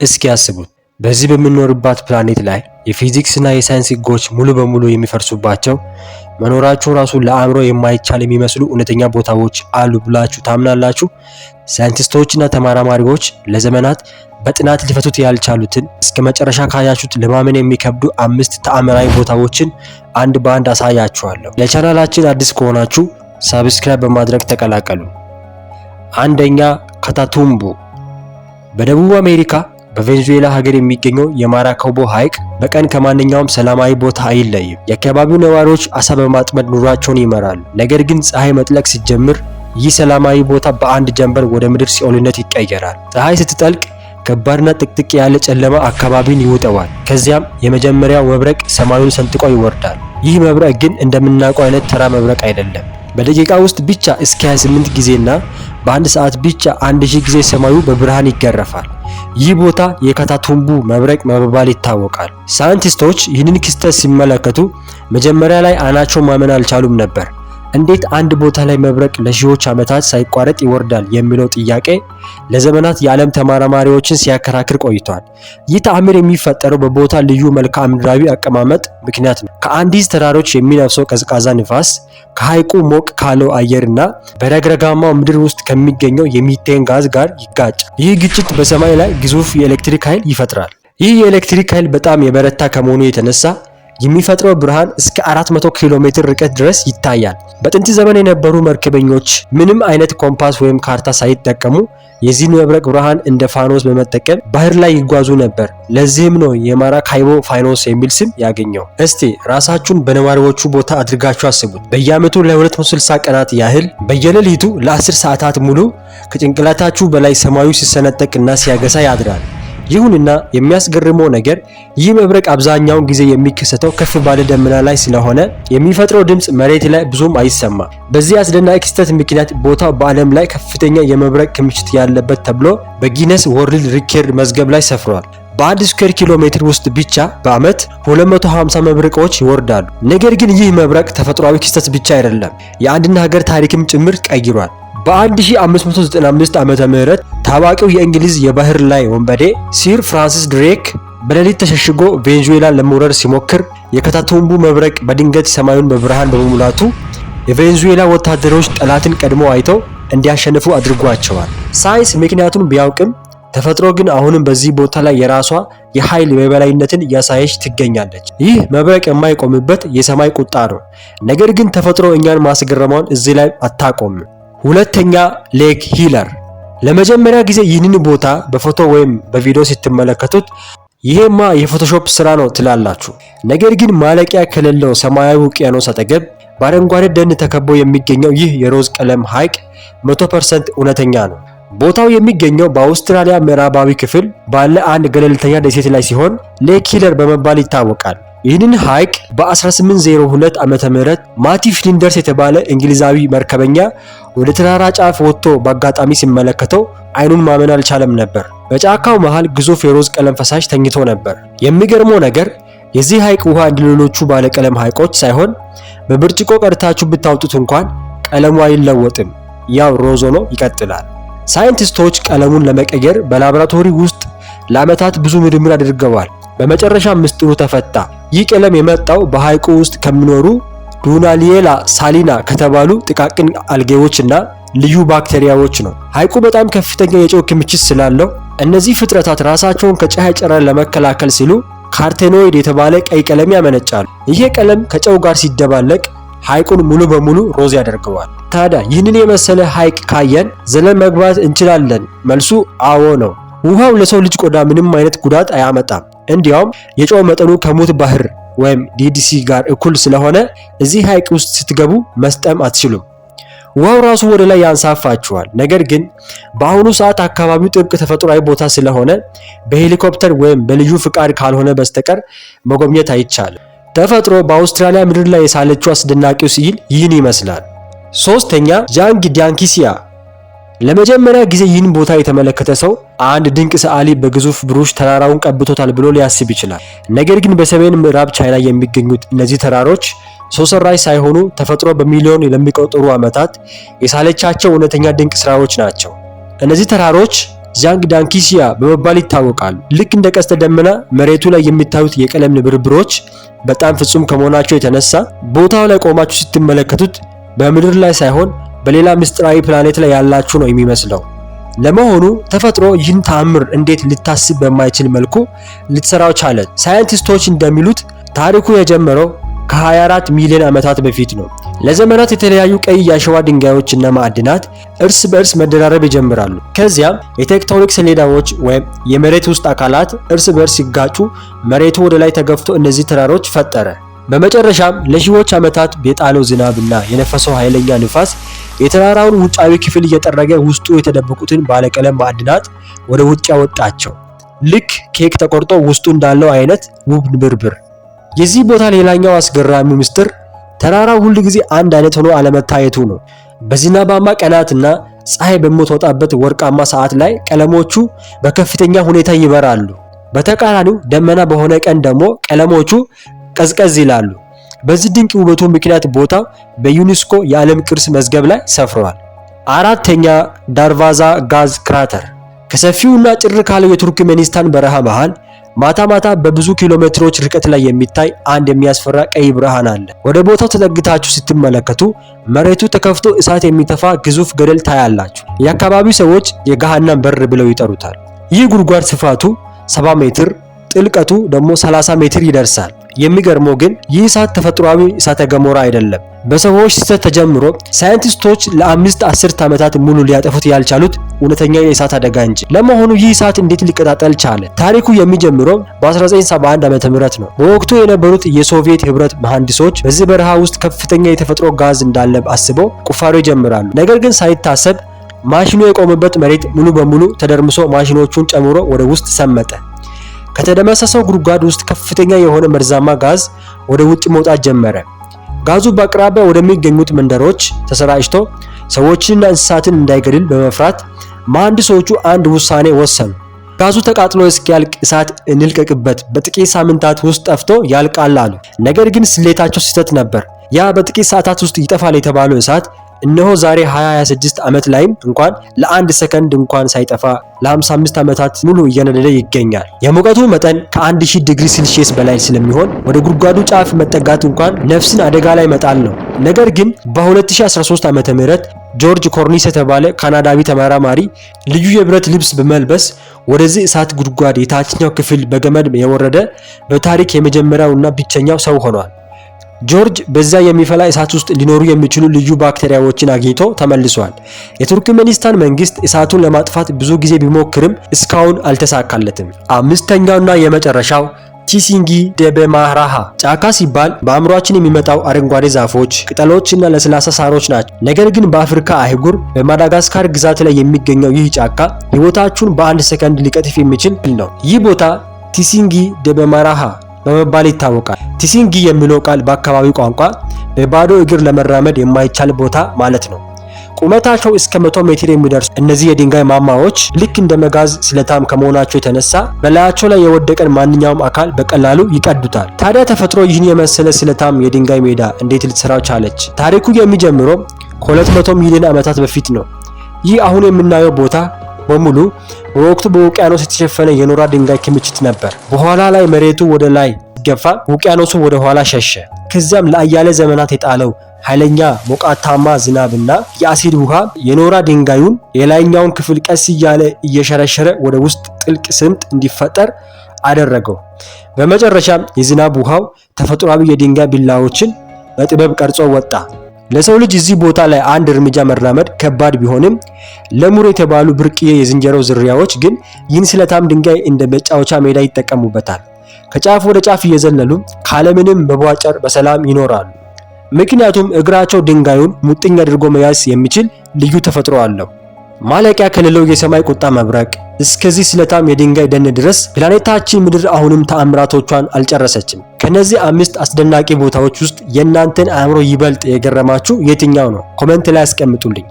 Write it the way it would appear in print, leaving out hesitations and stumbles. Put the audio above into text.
እስኪ ያስቡት፣ በዚህ በምንኖርባት ፕላኔት ላይ የፊዚክስና የሳይንስ ሕጎች ሙሉ በሙሉ የሚፈርሱባቸው፣ መኖራቸው ራሱ ለአእምሮ የማይቻል የሚመስሉ እውነተኛ ቦታዎች አሉ ብላችሁ ታምናላችሁ? ሳይንቲስቶችና ተመራማሪዎች ለዘመናት በጥናት ሊፈቱት ያልቻሉትን፣ እስከ መጨረሻ ካያችሁት ለማመን የሚከብዱ አምስት ተአምራዊ ቦታዎችን አንድ በአንድ አሳያችኋለሁ። ለቻናላችን አዲስ ከሆናችሁ subscribe በማድረግ ተቀላቀሉ። አንደኛ፣ ካታቱምቦ። በደቡብ አሜሪካ በቬንዙዌላ ሀገር የሚገኘው የማራካይቦ ሐይቅ በቀን ከማንኛውም ሰላማዊ ቦታ አይለይም። የአካባቢው ነዋሪዎች አሳ በማጥመድ ኑሯቸውን ይመራሉ። ነገር ግን ፀሐይ መጥለቅ ስትጀምር ይህ ሰላማዊ ቦታ በአንድ ጀንበር ወደ ምድር ሲኦልነት ይቀየራል። ፀሐይ ስትጠልቅ ከባድና ጥቅጥቅ ያለ ጨለማ አካባቢን ይውጠዋል። ከዚያም የመጀመሪያው መብረቅ ሰማዩን ሰንጥቆ ይወርዳል። ይህ መብረቅ ግን እንደምናውቀው አይነት ተራ መብረቅ አይደለም። በደቂቃ ውስጥ ብቻ እስከ 28 ጊዜና በአንድ ሰዓት ብቻ 1000 ጊዜ ሰማዩ በብርሃን ይገረፋል። ይህ ቦታ የካታቱምቡ መብረቅ በመባል ይታወቃል። ሳይንቲስቶች ይህንን ክስተት ሲመለከቱ መጀመሪያ ላይ አይናቸው ማመን አልቻሉም ነበር። እንዴት አንድ ቦታ ላይ መብረቅ ለሺዎች ዓመታት ሳይቋረጥ ይወርዳል የሚለው ጥያቄ ለዘመናት የዓለም ተመራማሪዎችን ሲያከራክር ቆይቷል። ይህ ተአምር የሚፈጠረው በቦታ ልዩ መልክዓ ምድራዊ አቀማመጥ ምክንያት ነው። ከአንዲዝ ተራሮች የሚነፍሰው ቀዝቃዛ ንፋስ ከሐይቁ ሞቅ ካለው አየርና በረግረጋማው ምድር ውስጥ ከሚገኘው የሚቴን ጋዝ ጋር ይጋጫል። ይህ ግጭት በሰማይ ላይ ግዙፍ የኤሌክትሪክ ኃይል ይፈጥራል። ይህ የኤሌክትሪክ ኃይል በጣም የበረታ ከመሆኑ የተነሳ የሚፈጥረው ብርሃን እስከ 400 ኪሎ ሜትር ርቀት ድረስ ይታያል። በጥንት ዘመን የነበሩ መርከበኞች ምንም አይነት ኮምፓስ ወይም ካርታ ሳይጠቀሙ የዚህን መብረቅ ብርሃን እንደ ፋኖስ በመጠቀም ባህር ላይ ይጓዙ ነበር። ለዚህም ነው የማራካይቦ ፋኖስ የሚል ስም ያገኘው። እስቲ ራሳችሁን በነዋሪዎቹ ቦታ አድርጋችሁ አስቡት። በየዓመቱ ለ260 ቀናት ያህል በየሌሊቱ ለ10 ሰዓታት ሙሉ ከጭንቅላታችሁ በላይ ሰማዩ ሲሰነጠቅና ሲያገሳ ያድራል። ይሁንና የሚያስገርመው ነገር ይህ መብረቅ አብዛኛውን ጊዜ የሚከሰተው ከፍ ባለ ደመና ላይ ስለሆነ የሚፈጥረው ድምፅ መሬት ላይ ብዙም አይሰማም። በዚህ አስደናቂ ክስተት ምክንያት ቦታው በዓለም ላይ ከፍተኛ የመብረቅ ክምችት ያለበት ተብሎ በ Guinness World Record መዝገብ ላይ ሰፍሯል። በአንድ square ኪሎ ሜትር ውስጥ ብቻ በዓመት 250 መብረቆች ይወርዳሉ። ነገር ግን ይህ መብረቅ ተፈጥሯዊ ክስተት ብቻ አይደለም፣ የአንድን ሀገር ታሪክም ጭምር ቀይሯል። በ1595 ዓመተ ምህረት ታዋቂው የእንግሊዝ የባህር ላይ ወንበዴ ሲር ፍራንሲስ ድሬክ በሌሊት ተሸሽጎ ቬንዙዌላን ለመውረር ሲሞክር የካታቱምቡ መብረቅ በድንገት ሰማዩን በብርሃን በመሙላቱ የቬንዙዌላ ወታደሮች ጠላትን ቀድሞ አይተው እንዲያሸንፉ አድርጓቸዋል። ሳይንስ ምክንያቱን ቢያውቅም ተፈጥሮ ግን አሁንም በዚህ ቦታ ላይ የራሷ የኃይል የበላይነትን እያሳየች ትገኛለች። ይህ መብረቅ የማይቆምበት የሰማይ ቁጣ ነው። ነገር ግን ተፈጥሮ እኛን ማስገረሟን እዚህ ላይ አታቆምም። ሁለተኛ፣ Lake Hillier። ለመጀመሪያ ጊዜ ይህንን ቦታ በፎቶ ወይም በቪዲዮ ስትመለከቱት ይሄማ የ Photoshop ስራ ነው ትላላችሁ። ነገር ግን ማለቂያ ከሌለው ሰማያዊ ውቅያኖስ አጠገብ በአረንጓዴ ደን ተከቦ የሚገኘው ይህ የሮዝ ቀለም ሐይቅ 100% እውነተኛ ነው። ቦታው የሚገኘው በአውስትራሊያ ምዕራባዊ ክፍል ባለ አንድ ገለልተኛ ደሴት ላይ ሲሆን Lake Hillier በመባል ይታወቃል። ይህንን ሐይቅ በ1802 ዓመተ ምህረት ማቲ ፍሊንደርስ የተባለ እንግሊዛዊ መርከበኛ ወደ ተራራ ጫፍ ወጥቶ በአጋጣሚ ሲመለከተው አይኑን ማመን አልቻለም ነበር። በጫካው መሃል ግዙፍ የሮዝ ቀለም ፈሳሽ ተኝቶ ነበር። የሚገርመው ነገር የዚህ ሐይቅ ውሃ እንደሌሎቹ ባለቀለም ሐይቆች ሳይሆን በብርጭቆ ቀድታችሁ ብታውጡት እንኳን ቀለሙ አይለወጥም፣ ያው ሮዝ ሆኖ ይቀጥላል። ሳይንቲስቶች ቀለሙን ለመቀየር በላቦራቶሪ ውስጥ ለዓመታት ብዙ ምርምር አድርገዋል። በመጨረሻ ምስጢሩ ተፈታ። ይህ ቀለም የመጣው በሐይቁ ውስጥ ከሚኖሩ ዱናሊዬላ ሳሊና ከተባሉ ጥቃቅን አልጌዎች እና ልዩ ባክቴሪያዎች ነው። ሐይቁ በጣም ከፍተኛ የጨው ክምችት ስላለው እነዚህ ፍጥረታት ራሳቸውን ከፀሐይ ጨረር ለመከላከል ሲሉ carotenoid የተባለ ቀይ ቀለም ያመነጫሉ። ይሄ ቀለም ከጨው ጋር ሲደባለቅ ሐይቁን ሙሉ በሙሉ ሮዝ ያደርገዋል። ታዲያ ይህንን የመሰለ ሐይቅ ካየን ዘለን መግባት እንችላለን? መልሱ አዎ ነው። ውሃው ለሰው ልጅ ቆዳ ምንም አይነት ጉዳት አያመጣም። እንዲያውም የጨው መጠኑ ከሙት ባህር ወይም Dead Sea ጋር እኩል ስለሆነ እዚህ ሐይቅ ውስጥ ስትገቡ መስጠም አትችሉም። ውሃው ራሱ ወደ ላይ ያንሳፋችኋል። ነገር ግን በአሁኑ ሰዓት አካባቢው ጥብቅ ተፈጥሯዊ ቦታ ስለሆነ በሄሊኮፕተር ወይም በልዩ ፍቃድ ካልሆነ በስተቀር መጎብኘት አይቻልም። ተፈጥሮ በአውስትራሊያ ምድር ላይ የሳለችው አስደናቂው ስዕል ይህን ይመስላል። ሶስተኛ፣ ዣንግ ዲያንኪሲያ። ለመጀመሪያ ጊዜ ይህን ቦታ የተመለከተ ሰው አንድ ድንቅ ሰዓሊ በግዙፍ ብሩሽ ተራራውን ቀብቶታል ብሎ ሊያስብ ይችላል። ነገር ግን በሰሜን ምዕራብ ቻይና የሚገኙት እነዚህ ተራሮች ሰው ሰራሽ ሳይሆኑ ተፈጥሮ በሚሊዮን ለሚቆጠሩ ዓመታት የሳለቻቸው እውነተኛ ድንቅ ስራዎች ናቸው። እነዚህ ተራሮች ዣንግ ዳንኪሲያ በመባል ይታወቃሉ። ልክ እንደ ቀስተ ደመና መሬቱ ላይ የሚታዩት የቀለም ንብርብሮች በጣም ፍጹም ከመሆናቸው የተነሳ ቦታው ላይ ቆማችሁ ስትመለከቱት በምድር ላይ ሳይሆን በሌላ ምስጢራዊ ፕላኔት ላይ ያላችሁ ነው የሚመስለው። ለመሆኑ ተፈጥሮ ይህን ተአምር እንዴት ሊታሰብ በማይችል መልኩ ልትሰራው ቻለች? ሳይንቲስቶች እንደሚሉት ታሪኩ የጀመረው ከ24 ሚሊዮን ዓመታት በፊት ነው። ለዘመናት የተለያዩ ቀይ የአሸዋ ድንጋዮች እና ማዕድናት እርስ በእርስ መደራረብ ይጀምራሉ። ከዚያም የቴክቶኒክ ሰሌዳዎች ወይም የመሬት ውስጥ አካላት እርስ በእርስ ሲጋጩ መሬቱ ወደ ላይ ተገፍቶ እነዚህ ተራሮች ፈጠረ። በመጨረሻም ለሺዎች ዓመታት የጣለው ዝናብና የነፈሰው ኃይለኛ ንፋስ የተራራውን ውጫዊ ክፍል እየጠረገ ውስጡ የተደበቁትን ባለቀለም ማዕድናት ወደ ውጭ ያወጣቸው። ልክ ኬክ ተቆርጦ ውስጡ እንዳለው አይነት ውብ ንብርብር። የዚህ ቦታ ሌላኛው አስገራሚ ምስጢር ተራራው ሁል ጊዜ አንድ አይነት ሆኖ አለመታየቱ ነው። በዝናባማ ቀናትና ፀሐይ በምትወጣበት ወርቃማ ሰዓት ላይ ቀለሞቹ በከፍተኛ ሁኔታ ይበራሉ። በተቃራኒው ደመና በሆነ ቀን ደግሞ ቀለሞቹ ቀዝቀዝ ይላሉ። በዚህ ድንቅ ውበቱ ምክንያት ቦታው በዩኔስኮ የዓለም ቅርስ መዝገብ ላይ ሰፍሯል። አራተኛ፣ ዳርቫዛ ጋዝ crater። ከሰፊውና ጭር ካለው የቱርክሜኒስታን በረሃ መሃል ማታ ማታ በብዙ ኪሎ ሜትሮች ርቀት ላይ የሚታይ አንድ የሚያስፈራ ቀይ ብርሃን አለ። ወደ ቦታው ተጠግታችሁ ስትመለከቱ መሬቱ ተከፍቶ እሳት የሚተፋ ግዙፍ ገደል ታያላችሁ። የአካባቢው ሰዎች የገሃነም በር ብለው ይጠሩታል። ይህ ጉድጓድ ስፋቱ 70 ሜትር፣ ጥልቀቱ ደግሞ 30 ሜትር ይደርሳል። የሚገርመው ግን ይህ እሳት ተፈጥሯዊ እሳተ ገሞራ አይደለም። በሰዎች ስህተት ተጀምሮ ሳይንቲስቶች ለአምስት አስርት ዓመታት ሙሉ ሊያጠፉት ያልቻሉት እውነተኛ የእሳት አደጋ እንጂ። ለመሆኑ ይህ እሳት እንዴት ሊቀጣጠል ቻለ? ታሪኩ የሚጀምረው በ1971 ዓ.ም ነው። በወቅቱ የነበሩት የሶቪየት ህብረት መሐንዲሶች በዚህ በረሃ ውስጥ ከፍተኛ የተፈጥሮ ጋዝ እንዳለ አስበው ቁፋሮ ይጀምራሉ። ነገር ግን ሳይታሰብ ማሽኑ የቆመበት መሬት ሙሉ በሙሉ ተደርምሶ ማሽኖቹን ጨምሮ ወደ ውስጥ ሰመጠ። ከተደመሰሰው ጉድጓድ ውስጥ ከፍተኛ የሆነ መርዛማ ጋዝ ወደ ውጭ መውጣት ጀመረ። ጋዙ በአቅራቢያ ወደሚገኙት መንደሮች ተሰራጭቶ ሰዎችንና እንስሳትን እንዳይገድል በመፍራት መሐንዲሶቹ አንድ ውሳኔ ወሰኑ። ጋዙ ተቃጥሎ እስኪያልቅ እሳት እንልቀቅበት፣ በጥቂት ሳምንታት ውስጥ ጠፍቶ ያልቃል አሉ። ነገር ግን ስሌታቸው ስህተት ነበር። ያ በጥቂት ሰዓታት ውስጥ ይጠፋል የተባለው እሳት እነሆ ዛሬ 2026 ዓመት ላይም እንኳን ለአንድ ሰከንድ እንኳን ሳይጠፋ ለ55 ዓመታት ሙሉ እየነደደ ይገኛል። የሙቀቱ መጠን ከ1000 ዲግሪ ሴልሺየስ በላይ ስለሚሆን ወደ ጉድጓዱ ጫፍ መጠጋት እንኳን ነፍስን አደጋ ላይ መጣል ነው። ነገር ግን በ2013 ዓመተ ምህረት ጆርጅ ኮርኒስ የተባለ ካናዳዊ ተመራማሪ ልዩ የብረት ልብስ በመልበስ ወደዚህ እሳት ጉድጓድ የታችኛው ክፍል በገመድ የወረደ በታሪክ የመጀመሪያውና ብቸኛው ሰው ሆኗል። ጆርጅ በዛ የሚፈላ እሳት ውስጥ ሊኖሩ የሚችሉ ልዩ ባክቴሪያዎችን አግኝቶ ተመልሷል። የቱርክሜኒስታን መንግስት እሳቱን ለማጥፋት ብዙ ጊዜ ቢሞክርም እስካሁን አልተሳካለትም። አምስተኛውና የመጨረሻው ቲሲንጊ ደበማራሃ። ጫካ ሲባል በአእምሯችን የሚመጣው አረንጓዴ ዛፎች፣ ቅጠሎችና ለስላሳ ሳሮች ናቸው። ነገር ግን በአፍሪካ አህጉር በማዳጋስካር ግዛት ላይ የሚገኘው ይህ ጫካ ሕይወታችሁን በአንድ ሰከንድ ሊቀጥፍ የሚችል ነው። ይህ ቦታ ቲሲንጊ ደበማራሃ በመባል ይታወቃል። ቲሲንጊ የሚለው ቃል በአካባቢው ቋንቋ በባዶ እግር ለመራመድ የማይቻል ቦታ ማለት ነው። ቁመታቸው እስከ 100 ሜትር የሚደርሱ እነዚህ የድንጋይ ማማዎች ልክ እንደ መጋዝ ስለታም ከመሆናቸው የተነሳ በላያቸው ላይ የወደቀን ማንኛውም አካል በቀላሉ ይቀዱታል። ታዲያ ተፈጥሮ ይህን የመሰለ ስለታም የድንጋይ ሜዳ እንዴት ልትሰራው ቻለች? ታሪኩ የሚጀምረው ከ200 ሚሊዮን ዓመታት በፊት ነው። ይህ አሁን የምናየው ቦታ በሙሉ በወቅቱ በውቅያኖስ የተሸፈነ የኖራ ድንጋይ ክምችት ነበር። በኋላ ላይ መሬቱ ወደ ላይ ሲገፋ ውቅያኖሱ ወደ ኋላ ሸሸ። ከዚያም ለአያሌ ዘመናት የጣለው ኃይለኛ ሞቃታማ ዝናብና የአሲድ ውሃ የኖራ ድንጋዩን የላይኛውን ክፍል ቀስ እያለ እየሸረሸረ ወደ ውስጥ ጥልቅ ስምጥ እንዲፈጠር አደረገው። በመጨረሻም የዝናብ ውሃው ተፈጥሯዊ የድንጋይ ቢላዎችን በጥበብ ቀርጾ ወጣ። ለሰው ልጅ እዚህ ቦታ ላይ አንድ እርምጃ መራመድ ከባድ ቢሆንም ለሙር የተባሉ ብርቅዬ የዝንጀሮ ዝርያዎች ግን ይህን ስለታም ድንጋይ እንደ መጫወቻ ሜዳ ይጠቀሙበታል። ከጫፍ ወደ ጫፍ እየዘለሉ ካለምንም መቧጨር በሰላም ይኖራሉ። ምክንያቱም እግራቸው ድንጋዩን ሙጥኝ አድርጎ መያዝ የሚችል ልዩ ተፈጥሮ አለው። ማለቂያ ከሌለው የሰማይ ቁጣ መብረቅ እስከዚህ ስለታም የድንጋይ ደን ድረስ ፕላኔታችን ምድር አሁንም ተአምራቶቿን አልጨረሰችም። ከነዚህ አምስት አስደናቂ ቦታዎች ውስጥ የእናንተን አእምሮ ይበልጥ የገረማችሁ የትኛው ነው? Comment ላይ አስቀምጡልኝ።